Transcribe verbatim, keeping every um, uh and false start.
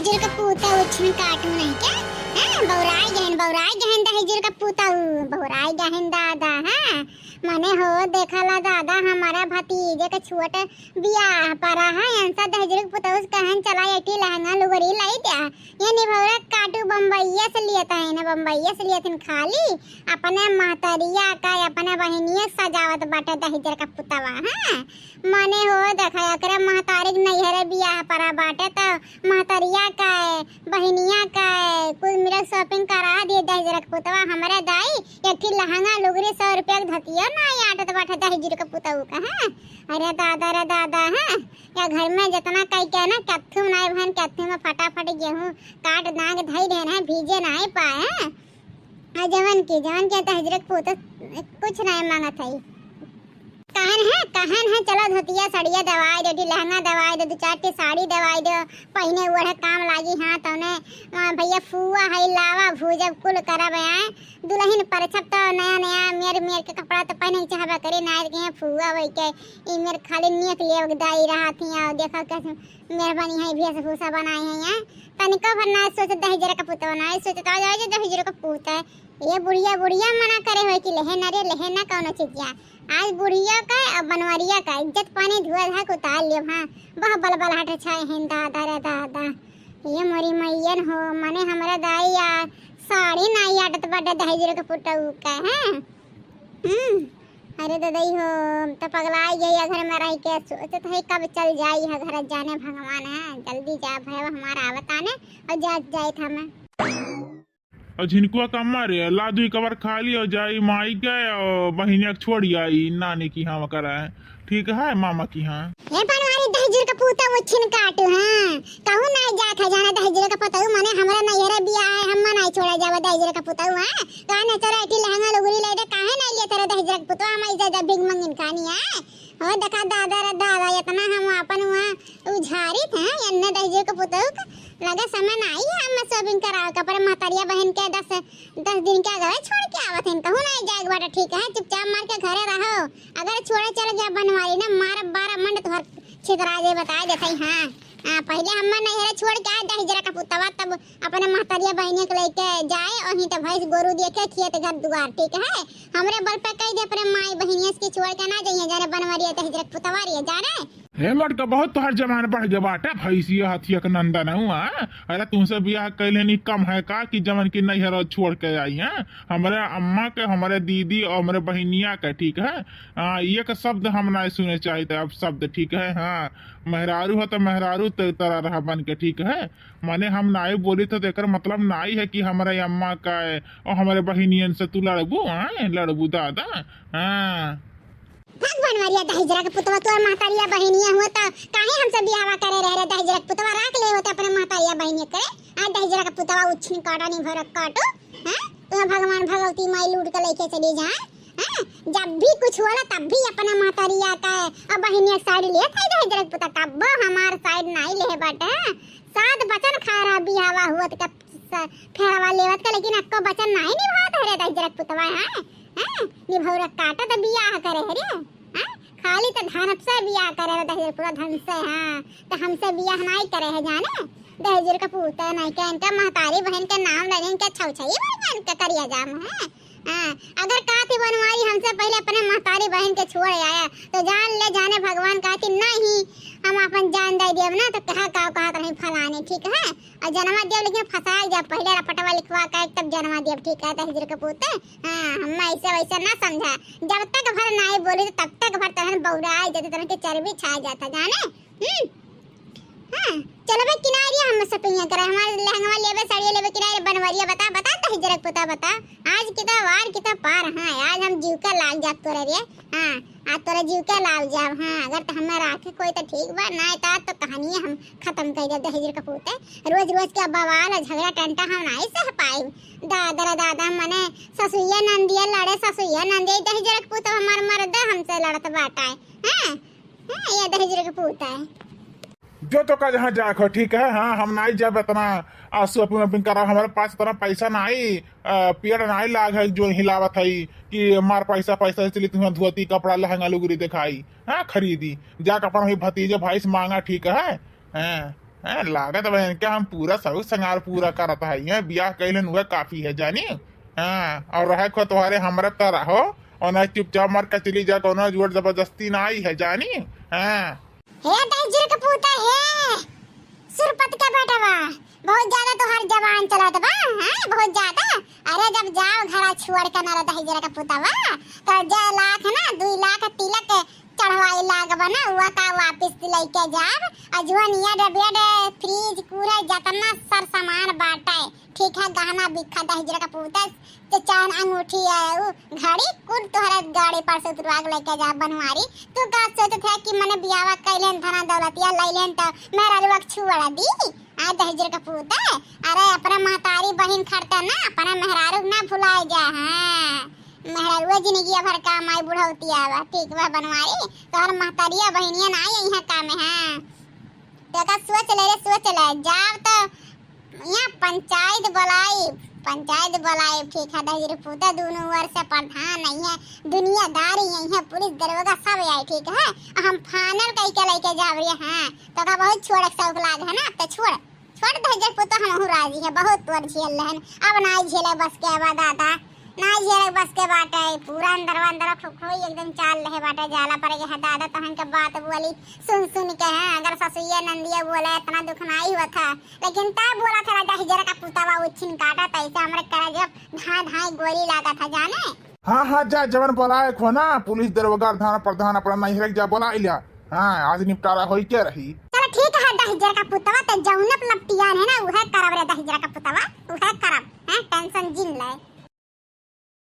दहिजर का पूता उछिन काटू नहीं क्या? हाँ, बौराई गहन, बौराई गहन दहिजर का पूता उ, बौराई गहन दादा, हाँ। मने हो देखला दादा, हमारा भतीजे के छोट बियाह परा है, इनसा दहिजर के पूता उस कहन चला एटी लहंगा लुगरी लाई द्या। ये निभौरा काटू बम्बईया से लियत है ना, बम्बईया से लियत हन खाली। अपने महतरिया का, अपने बहिनिया सजावत बाटे दहिजर का पुतवा, हाँ। मने हो देखा, एकरे महतारी के नैहरे बियाह परा बाटे, त महतरिया का, बहिनिया का, कुल मिलक shopping करा दिए दहिजर के पुतवा। हमरे दाई एक ठी लहंगा लुगरी सौ रुपया के धतिया ना आटत बाटे दहिजर के पुतऊ का, हाँ। अरे दादा रे दादा, हाँ। या घर में जितना कई के ना, कत्थू नाई भन, कत्थू में फटाफट गेहूं काट दांग धई देन है, भीजे नाई पाए, हाँ। आ जवन की, जवन की दहिजर के पूत कुछ नाई मांगत है। कहन है, कहन है, चलो धोतिया सड़िया दवाई दो, ठी लहंगा दवाई दो, दो चार ठी साड़ी दवाई दो, पहिने ओढ़े काम लागी। हाँ, तौने, आ, भैया फुआ है, लावा भूजब कुल करब आए। दुल्हन परछब तो नया नया मेर मेर के कपड़ा तो पहने के चाहबे करे, नाई के फुआ वही के ई मेर खाली नियत लेव के दाई रहा थी। और देखा कैसे मेहरबानी है, भेष भूषा बनाए हैं यहाँ। तनिको भर ना सोच दहिजर का पुतवा, ना सोच तो जाओ जो दहिजर का पूत है। ये बुढ़िया, बुढ़िया मना करे हो कि लेहे ना रे, लेहे ना कौनो चीजिया। आज बुढ़िया का और बनवरिया का इज्जत पानी धुआ धाक उतार लियो, हाँ। बह बल बल हट छाए हैं दादा रे दादा। ये मोरी मैयन हो, मने हमरा दाई आ साड़ी ना आटत बाटे दहिजर के पुतऊ का, हैं? हम्म। अरे ददई हो, हम तो पगलाई गई घर में रह के, सोचत है कब चल जाई है घर, जाने भगवान है, जल्दी जा भैया हमारा आवत आने और जा जाए था मैं। और झिनकुआ का मारे, लादू एक बार खा ली और जाई माई के और बहिनिया के छोड़ आई नानी की हाँ करा है, ठीक है मामा की हाँ। ए बनवारी दहिजर का पूता वो छिन काटू हाँ, कहूँ ना जात है जाना दहिजर का पुतऊ, मने हमरा नैहरे बियाह है, हम ना छोड़ा जावा दहिजर का पुतऊ हाँ। काहे ना चला एठी लहंगा लुगरी ले दे, काहे ना लिए तेरे दहिजर का पुतऊ, हम ऐसे जब भीख मंगिन खानी है। हो देखा दादा रे दादा, इतना हम अपन वहाँ उझारित हैं, एन्ने दहिजर का पुतऊ का लगे समय ना आई है, हम shopping करावे का पर महतरिया बहन के दस, दस दिन के आगे छोड़ के आवत हैं, कहूँ ना जाए बाटे, ठीक है, चुपचाप मार के घरे रहो। अगर छोड़े चल गया बनवारी ना, मार बारह मंड तोहर छितरा जे बताए देते हैं। हाँ, हाँ, पहले हम्मा नैहरे छोड़ के आए दहिजरा का पुतवा, तब अपने महतरिया बहिनिया के लेके जाए, वहीं तो भैंस गोरू देखे, खेत घर दुआर, ठीक है? हमरे बल पे कह दे अपने माई बहिनिया के छोड़ के ना जाइए, जाने बनवरिया दहिजरा के पुतवा रहिए, जाने? हे लड़का, बहुत तोहर जबान बढ़ गया बाटे, भैंसिया हथिया के नंदन हुआ। अरे तुमसे बियाह कैले नहीं कम है का कि जवन की नैहर छोड़ के आई है? हमरे अम्मा के, हमरे दीदी और हमरे बहिनिया के, ठीक है? हाँ, एक शब्द हम ना सुने चाहिए अब शब्द, ठीक है? हाँ, मेहरारू हो तो मेहरारू त-, तरह रहा बन के, ठीक है? माने हम नाई बोली तो एकर मतलब नाई है कि हमरे अम्मा का है और हमरे बहिनियन से तू लड़बू, हाँ? लड़बू दादा, हाँ। भगवान मारिया दहिजरा के पुतवा तोर महतारिया बहिनिया हुआ तो काहे हमसे बियाहवा करे रहे रे दहिजरा के पुतवा राख ले होते अपने महतारिया बहिनिया करे। आ दहिजरा के पुतवा उछिन काटा नहीं भरक काटो, हैं? तुम्हें भगवान भगवती माई लूट के लेके चली जाए। हैं? जब भी कुछ होला तब भी अपने महतारिया का और बहिनिया के side लेत है दहिजरा के पुतवा, तब हमार side नहीं ले बाटे। सात बचन खा रहा बियाहवा हुआ तो स-, फेरवा लेवत का, लेकिन अक्को बचन नाहीं निभावत है रे दहिजरा के पुतवा, हैं? हैं? निभौरा काटत बियाह करे है रे, हैं? खाली त धन से बियाह करे रे दहिजर पूरा धन से, हाँ। त हमसे बियाह नाहीं करे है जाने, दहिजर का पूत है, नाहीं के इनका महतारी बहन के नाम लेने इनके छौछई बन इनके करिया जाम है। हाँ, अगर कहती बनवारी हमसे पहले अपने महतारी बहन के छोड़ आया, तो जान ले जाने भगवान कहती नहीं, हम अपन जान दे देब ना, तो कहा का कहत रही फलाने, ठीक है? और जन्मा देब, लेकिन फंसा जा, पहले रपटवा लिखवा के तब जन्मा देब, ठीक है? दहिजर के पूत, हाँ, हम ऐसे वैसे ना समझा, जब तक भर नाई बोली, तो तब तक भर तहन बौरा आई जाते, तहन के चर्बी छा जाता, जाने? हम्म। हाँ, चलबे किनारिया हम shopping करे, हमार लहंगवा लेबे, साड़िया लेबे किनारे, बनवरिया बता, बता दहिजरा के पुतवा बता। आज की तो वार की तो पार, हाँ, आज हम जीव के लाग जाब तोरे रे। हाँ, आज तोरे जीव के लाग जाब, हाँ, अगर तो हमें राखे कोई तो ठीक बा, ना तो, तो कहानिया हम खत्म कर देब दहिजरा के पूत। रोज रोज के बवाल और झगड़ा टंटा हम नाहीं सह पाइब। दादा रे दादा, मने ससुइया नंदिया लड़े, ससुइया नंदिया, दहिजरा के पूत हमार मर्द हमसे लड़त बाटा है, हाँ? हाँ, ये दहिजरा के पूत है। जो तो का जहाँ जाए खो, ठीक है? हाँ, हम नाहीं जाब इतना, आ, shopping वॉपिंग करा, हमारे पास इतना पैसा नाहीं, आ, पेड़ नाहीं लाग है जो हिलावत है कि मार पैसा, पैसा से चली तुम्हें धोती, कपड़ा, लहंगा, लुगरी दिखाई, हाँ, खरीदी। जा के अपन वही भतीजे भाई से मांगा, ठीक है? हाँ। हैं, लागत बा इनके हम पूरा शौक सिंगार पूरा करत है, ये बियाह कैलन हुआ काफी है जानी। हाँ, और रहे खो तुम्हारे हमरा तरह हो, और ना चुपचाप मर के चली जा, कोनो जोर जबरदस्ती ना आई है जानी। हाँ। हे दहिजर के पूता हे, सुरपत के बेटवा, बहुत ज्यादा तोहार जबान चलत बा, हैं? बहुत ज्यादा। अरे जब जाओ घरा छोड़ के ना रे दहिजर के पूतवा, तो जे लाख ना, दुई लाख तिलक चढ़वाई लाग बा ना, उहा का वापिस लइके जाब। आ जुअन ये डबिया डे फ्रिज कूलर जतना सर सामान बाटे, ठीक है, गहना बिक्खा दहिजर के पूता, तो चैन अंगूठी है, उ घड़ी कुल तोहरे गाड़ी पर से उतरवा के लेके जा बनवारी। तू का सोचत है कि मने बियावा कैलेन धना दौलतिया लैलेन त मेहरारुआ के छुअड़ा दी? आ दहिजर के पूत है। अरे अपने महतारी बहिन खड़ते ना, अपने मेहरारू के ना भुलाए जा। हाँ, मेहरारुआ जिंदगिया भर काम आई बुढ़ौतिया बा। ठीक बा बनवारी, तोहर महतारिया बहिनिया ना आई यहाँ काम है। तो का सोच ले रे, सोच ले, जाब तो यहाँ पंचायत बोलाई, पंचायत बोलाई, ठीक है, दहिजर पूता दोनों ओर से प्रधान आई है, दुनियादारी आई है, पुलिस दरोगा सब आई, ठीक है, हम फाइनल कई के लेके जाब रहे हैं। तो का बहुत छोड़ के शौक लाग है ना, तो छोड़, छोड़ दहिजर पूता, हम हूँ राजी है, बहुत तोर झेल रहन, अब ना झेले बस के बा दादा, ना झेले बस के बाटे, पूरा अंदरवा अंदर फुकफुई एकदम चाल रहे बाटे, जाला पड़ गया है दादा, तहन के बात बोली सुन सुन के हैं, अगर ससुइया नंदिया बोले इतना दुख ना ही हुआ था, लेकिन तब बोला था राजा हिजरा का पुतावा उछिन काटा, तैसे हमरे करेजा धाए धाए गोली लागा था जाने। हाँ, हाँ, जा, जवन बोलाए खो ना, पुलिस दरोगा थाना प्रधान अपना नहीं रख जा, बोला लिया। हाँ, आज निपटारा होई के रही। चलो ठीक है, दहिजर का पुतवा, तो जौन लपटियान है ना, उहे करब रे दहिजर का पुतवा, उहे करब, हैं, टेंशन जिन ले।